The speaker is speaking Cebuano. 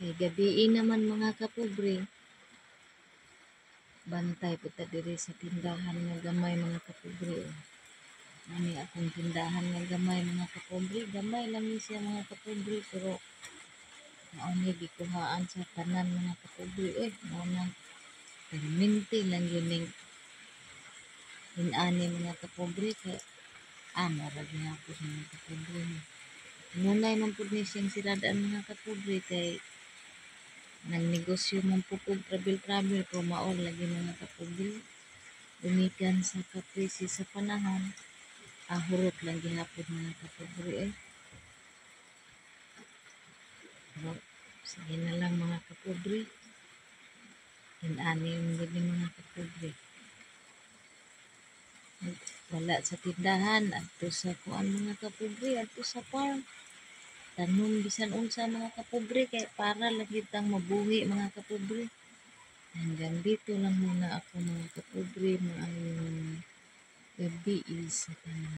Kay gabii naman, mga kapobre. Bantay pud ta diri sa tindahan nga gamay, mga kapobre, oh. Ani akong tindahan nga gamay, mga kapobre, gamay lang ni siya, mga kapobre, pero mao ni gikuhaan sa tanan, mga kapobre, oy. Mao nang perminti lang gyud ning inani, mga kapobre, kay mao ra gihapon, mga kapobre. Nunay man pud ni siyang siradaan, mga kapobre, kay nagnegosyo man pud kog travel travel, pero mao lagi, mga kapobre, gumikan sa kaprisi sa panahon, hurot lang gihapon, mga kapobre, eh. Pero sige na lang, mga kapobre. Inani man gud ni, mga kapobre. Wala sa tindahan, adto sa kuan, mga kapobre, adto sa farm. Tanom bisan unsa, mga kapobre, kay para lang kitang mabuhi, mga kapobre. Hanggang dito lang muna ako, mga kapobre, maayong gabii sa tanan.